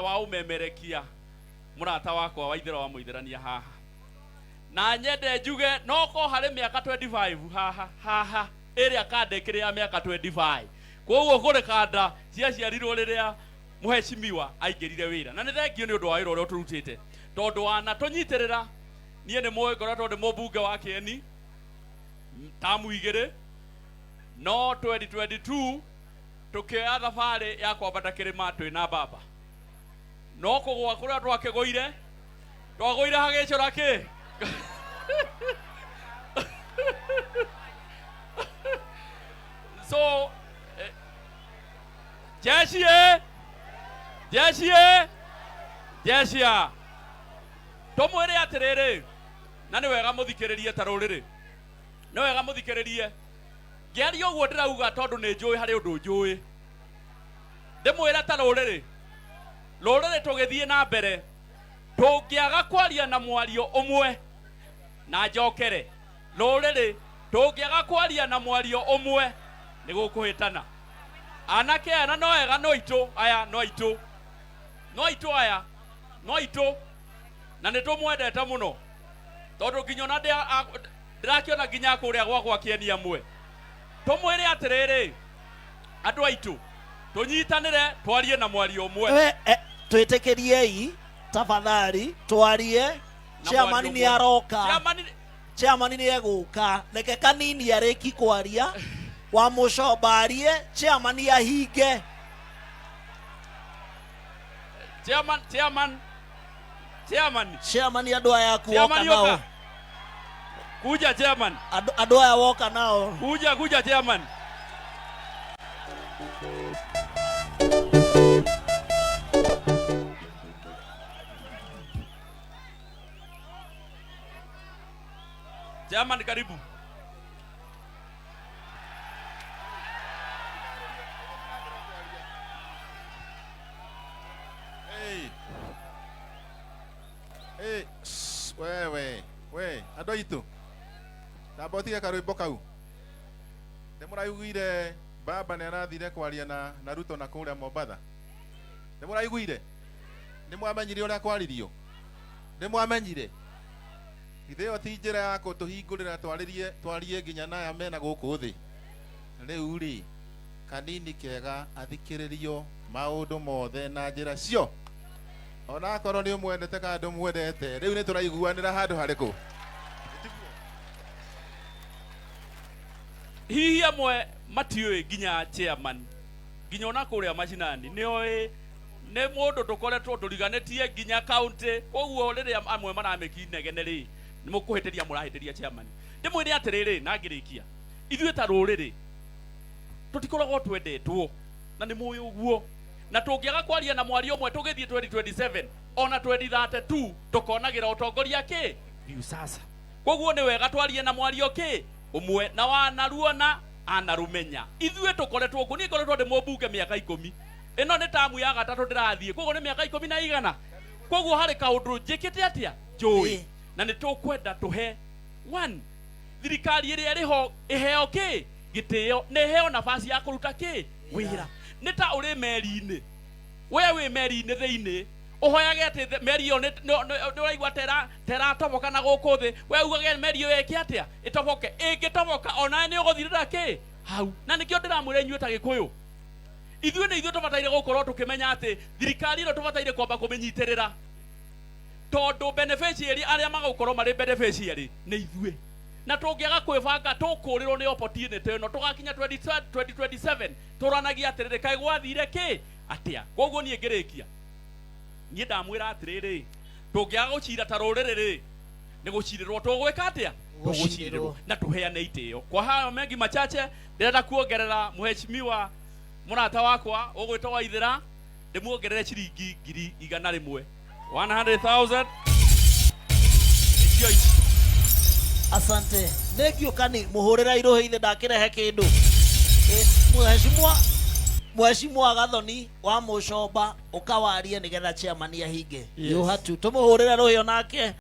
Wa ũmemerekia mũrata wakwa wa ithero wa mũithĩrania haha na nyende njuge no ko harĩ mĩaka 25 haha haha ĩrĩa kanda ĩkĩrĩ ya mĩaka 25. Koguo kũrĩ kanda ciaciarirwo rĩrĩa mũhecimiwa aingĩrire wĩra, na nĩ thengio nĩ ũndũ wa wĩra ũrĩa ũtũrutĩte tondũ wanatũnyitĩrĩra. Niĩ nĩ mũĩ ngoretwo ndĩ mũmbunge wa Kĩeni tamu 2, no 2022 tukioya thabarĩ ya kwambata kĩrĩma twĩna baba, no kũgũa kũrĩa twakĩgũire, twagũire hagĩcora kĩ. So jeshi ĩ, jeshi ĩ, jeshi tũmwĩre atĩrĩrĩ, na nĩ wega mũthikĩrĩrie ta rũrĩrĩ, nĩ wega mũthikĩrĩrie ngĩaria ũguo ndĩrauga, tondũ nĩ njũĩ harĩ ũndũ njũĩ. Ndĩmwĩre ta rũrĩrĩ, rũrĩrĩ tũgĩthiĩ na mbere, tũngĩaga kwaria na mwario ũmwe, na njokere, rũrĩrĩ tũngĩaga kwaria na mwario ũmwe nĩ gũkũhĩtana. Anake aya na no ega, no aitũ aya, no aitũ, no aitũ aya, no aitũ, na nĩ tũmwendete mũno, tondũ nginya ona ndĩrakĩona nginya kũrĩa gwakwa Kĩeni amwe. Tũmwĩre atĩrĩrĩ, andũ aitũ, tũnyitanĩre twarie na mwario ũmwe. Twĩtĩkĩriei tafadhali twarie. Na Chairman mwario nĩ ũmwe. aroka. Chairman. Chairman nĩ egũka, reke kanini arĩki kwaria wa mũcomba arie, chairman ahinge. Chairman, chairman, chairman. Chairman, andũ aya aku woka Chairman, nao. yoka kuja, chairman. Andũ aya woka nao. Kuja, kuja, chairman. Chairman, karibu. Hey. Hey, shh, wewe we andũ aitũ, tamba ũtige karwĩmbo kau. Nĩ mũraiguire baba nĩ arathire kwaria na Ruto na kũrĩa Mombatha? Nĩ mũraiguire? Nĩ mwamenyire ũrĩa kwaririo? Nĩ mwamenyire? Githĩ ĩyo ti njĩra ya kũtũhingũrĩra twarĩrie, twarie nginya na aya mena gũkũ thĩ? Rĩu rĩ, kanini kega athikĩrĩrio maũndũ mothe na njĩra cio, ona akorwo nĩ ũmwendete kana ndũmwendete. Rĩu nĩ tũraiguanĩra handũ harĩkũ? Hihi amwe matiũĩ nginya chairman, nginya ona kũrĩa macinani nĩ oĩ, nĩ mũndũ tũkoretwo tũriganĩtie nginya county. Koguo rĩrĩa amwe maramĩki inegene rĩ, nĩ mũkũhĩtĩria, mũrahĩtĩria chairman. Ndĩmwĩre atĩrĩrĩ, na ngĩrĩkia, ithuĩ ta rũrĩrĩ tũtikoragwo twendetwo, na nĩ mũĩ ũguo, na tũngĩaga kwaria na mwario ũmwe tũgĩthiĩ 2027 ona 2032 tũkonagĩra ũtongoria kĩ Viusasa. Koguo nĩ wega twarie na mwario kĩ ũmwe, na wanaruona anarũmenya. Ithuĩ tũkoretwo ngũ, niĩ ngoretwo ndĩ mũmbunge mĩaka 10, ĩno nĩ tamu ya gatatũ ndĩrathiĩ, koguo nĩ mĩaka ikũmi na igana. Koguo harĩ kaũndũ njĩkĩte atĩa njũĩ, na nĩ tũkwenda tũhe one thirikari ĩrĩa ĩrĩho ĩheo kĩ gĩtĩo na ĩheo nafasi ya kũruta kĩ wĩra. Nĩ ta ũrĩ meri-inĩ, we wĩ meri-inĩ thĩinĩ, ũhoyage atĩ meri ĩyo nĩ ũraigua ta ĩratoboka na gũkũ thĩ, we ugage meri ĩyo ĩke atĩa? Ĩtoboke. Ĩngĩtoboka onawe nĩ ũgũthirĩra kĩ hau. Na nĩkĩo ndĩramwĩra inyuĩ ta Gĩkũyũ, ithuĩ nĩ ithuĩ tũbataire gũkorwo tũkĩmenya atĩ thirikari ĩno tũbataire kwamba kũmĩnyitĩrĩra, tondũ beneficiary arĩa magũkorwo marĩ beneficiary nĩ ithuĩ, na tũngĩaga kwĩbanga tũkũrĩrwo nĩ opportunity ĩno. Tũgakinya 2027 tũranagia atĩrĩrĩ, kaĩ gwathire kĩ atĩa? Koguo niĩ ngĩrĩkia, niĩ ndamwĩra atĩrĩrĩ, tũngĩaga gũcira ta rũrĩrĩ rĩ, nĩ gũcirĩrwo tũgwĩka atĩa? Tũgũcirĩrwo. Na tũheane itĩo. Kwa hayo mengi machache, ndĩrenda kuongerera mũheshimiwa mũrata wakwa ũgwĩtwo Waithĩra, ndĩmuongerere ciringi 100,000, 100,000 nĩcio ici. Asante. Nĩ ngiũka ni mũhũrĩra irũhĩ ithe ndakĩrehe kĩndũ. Mheshimiwa Gathoni wa mũcomba, ũkawarie nĩgetha chairman ahinge. Yes. You had to tũmũhũrĩre rũhĩ onake.